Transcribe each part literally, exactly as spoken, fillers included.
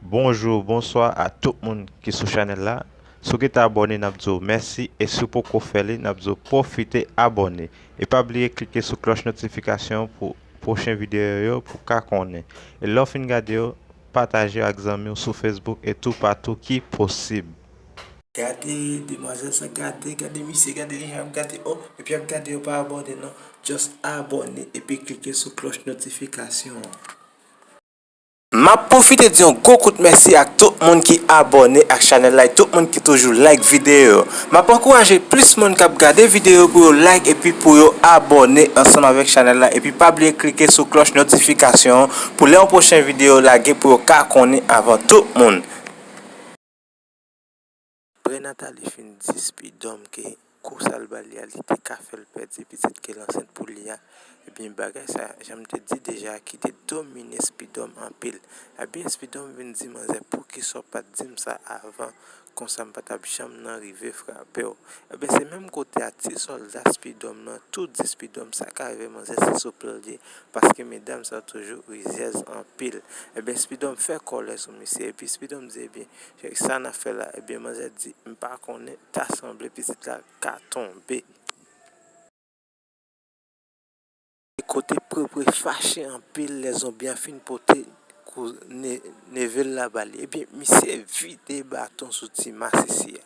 Bonjou, bonswa a tout moun ki sou chanèl la. Si w gentan abòne, n ap di w mèsi, e si w poko fè li, n ap di w pwofite abòne. E pa bliye klike sou klòch notifikasyon pou pwochen videyo yo pou w ka konnen. E lè w fin gade yo, pataje yo ak zanmi w sou Facebook e toupatou ki posib. Gade demwazèl sa, gade, gade misye, gade li jan ap gade, oh, epi ap gade yo pa abòne non. Just abòne epi klike sou klòch notifikasyon an. M ap pwofite di yon gwo kout mèsi ak tout moun ki abòne ak chanèl la e tout moun ki toujou like videyo yo. M ap ankouraje plis moun k ap gade videyo yo pou yo like epi pou yo abòne ansanm avèk chanèl la epi pa bliye klike sou klòch notifikasyon an pou lè yon pwochen videyo lage pou yo ka konnen avan tout moun. Apre Nathalie fin di Spidòm ke kou sa l ba li a, li te ka fè l pèdi pitit ke l ansent pou li a, ebyen, bagay sa, jan m te di deja, ki te domine Spidòm anpil. Ebyen, Spidòm vin di manzè, poukisa w pa t di m sa avan? Konsa m pa t ap janm nan rive frape w. Ebyen, se menm kote a ti sòlda Spidòm nan tou di Spidòm sa ka rive manzè se sou pye l ye, paske medam sa yo toujou rizyèz anpil. Ebyen, Spidòm fè kòlè sou misye, epi Spidòm di, ebyen, sa n ap fè la, ebyen, manzè di, m pa konnen, ta sanble pitit la ka tonbe. Kote Prepre fache anpil lè zonbi a fin pote kou ne-, neve l la ba li. Ebyen, misye vide baton sou ti masisi a.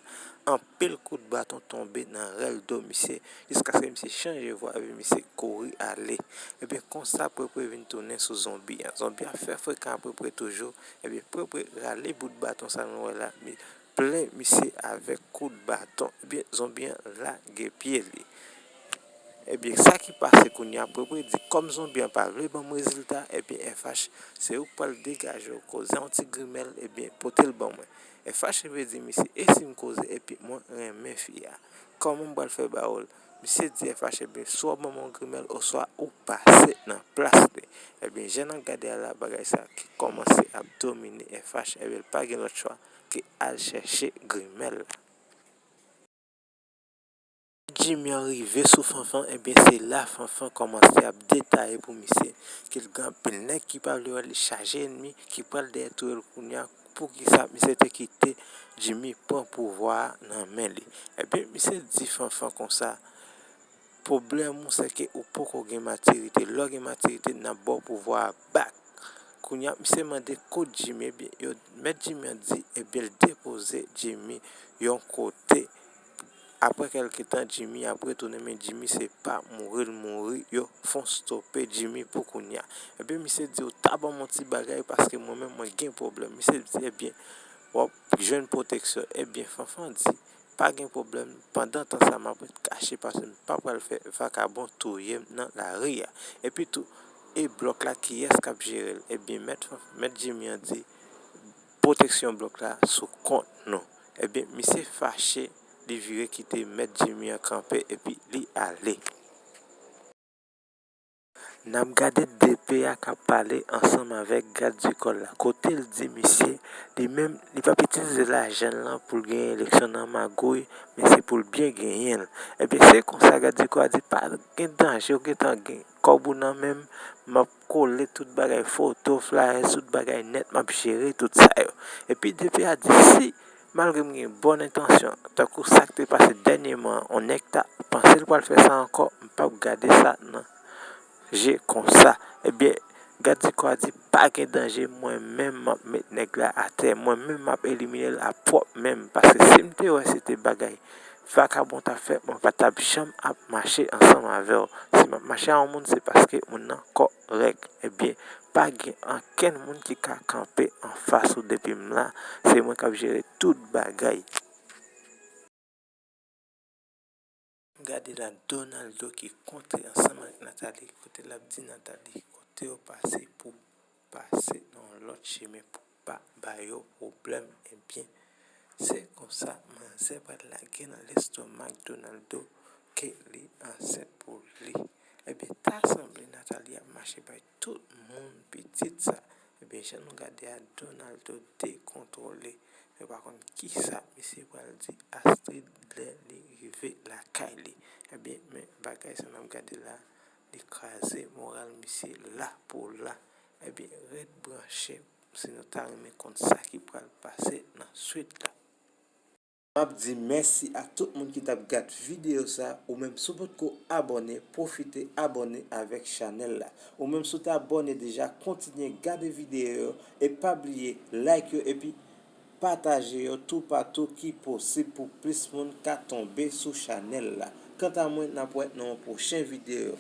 Anpil kout baton tonbe nan rèl do misye, jiskaske misye chanje vwa, epi misye kouri ale. Ebyen, konsa Prepre vin tounen sou zonbi a. Zonbi a fè frekan a Prepre toujou. Ebyen, Prepre rale bout baton sa nou wè la, mi-, plen misye avèk kout baton. Ebyen, zonbi an lage pye li. Ebyen, sa ki pase kounye a, Prepre di, kòm zonbi an pa vle ban m rezilta, ebyen, F H, se ou k pral degaje w, koze yon ti grimèl, ebyen, pote l ban mwen. F H rive di misye, e si m koze, epi mwen renmen fi a, kòman m pral fè ba ou l? Misye di F H, ebyen, swa w ban m yon grimèl, oswa ou pase nan plas li. Ebyen, jan n ap gade a la, bagay sa ki kòmanse ap domine F H, ebyen, l pa gen lòt chwa ke al chèche grimèl la. Jimmy an rive sou Fanfan, ebyen, se la Fanfan kòmanse ap detaye pou misye ke l gen anpil nèg ki pa vle wè l, li chaje ènmi ki pral dèyè touye l kounye a. Poukisa misye te kite Jimmy pran pouvwa a nan men li? Ebyen, misye di Fanfan konsa, pwoblèm ou se ke ou poko gen matirite. Lè w gen matirite, n ap ba w pouvwa a back. Kounye a, misye mande kot Jimmy, ebyen, yo, mèt Jimmy an di, ebyen, l depoze Jimmy yon kote. Apre kèlke tan, Jimmy ap retounen, men Jimmy se pa mouri l mouri, yo fon stope Jimmy pou kounye a. Ebyen, misye di, ou ta ban m yon ti bagay, paske mwen menm, mwen gen pwoblèm. Misye di, ebyen, w ap jwenn pwoteksyon. Ebyen, Fanfan di, pa gen pwoblèm, pandan tan sa, m ap ret kache, paske m pa pral fè vakabon touye m nan lari a. Epi tou, e blòk la, kiyès k ap jere l? Ebyen, mèt Fanf-, mèt Jimmy an di, pwoteksyon blòk la sou kont nou. Ebyen, misye fache, li vire kite mèt Jimmy an kanpe, epi li ale. N ap gade D P a k ap pale ansanm avèk gad di kò la, kote l di misye, li menm, li p ap itilize lajan l lan pou l genyen eleksyon nan magouy, men se pou l byen genyen l. Ebyen, se konsa gad di kò a di, pa gen danje, ou gentan gen kòb ou nan men m, m ap kole tout bagay, foto, flyers, tout bagay nèt, m ap jere tout sa yo. Epi D P a di, si, malgre m gen bòn entansyon, tankou sa k te pase dènyèman an, yon nèg ta panse l pral fè sa ankò, m p ap gade sa nan je konsa. Ebyen, gad di kò a di, pa gen danje, mwen menm m ap met nèg la atè, mwen menm m ap elimine l a pwòp men m, paske si m te wè se te bagay vakabon t ap fè, mwen pa t ap janm ap mache ansanm avè w. Si m ap mache a yon moun, se paske moun nan kòrèk. Ebyen, pa gen ankenn moun ki ka kanpe anfas ou depi m la, se mwen k ap jere tout bagay. Gade la, Donaldo ki kontre ansanm ak Nathalie, kote l ap di Nathalie, kote w pase pou pase nan yon lòt chemen pou pa ba yo pwoblèm. Ebyen, se konsa, manzè pral lage nan lestomak Donaldo ke li ansent pou li. Ebyen, ta sanble Nathalie ap mache bay tout moun pitit sa. Ebyen, jan nou gade a, Donaldo dekontwole. Yo pa konn kisa misye pral di Astrid lè li rive lakay li. Ebyen, men bagay sa n ap gade la, li kraze moral misye la pou la. Ebyen, ret branche Si nou ta renmen konn sa ki pral pase nan swit la. M ap di mèsi a tout moun ki t ap gad videyo sa. Ou menm, si w potko abòne, pwofite abòne avèk chanèl la. Ou menm, si w te abòne deja, kontinye gade videyo yo e pa bliye like yo epi pataje yo toupatou ki posib pou plis moun ka tonbe sou chanèl la. Kanta mwen, n ap wè nan yon pwochen videyo.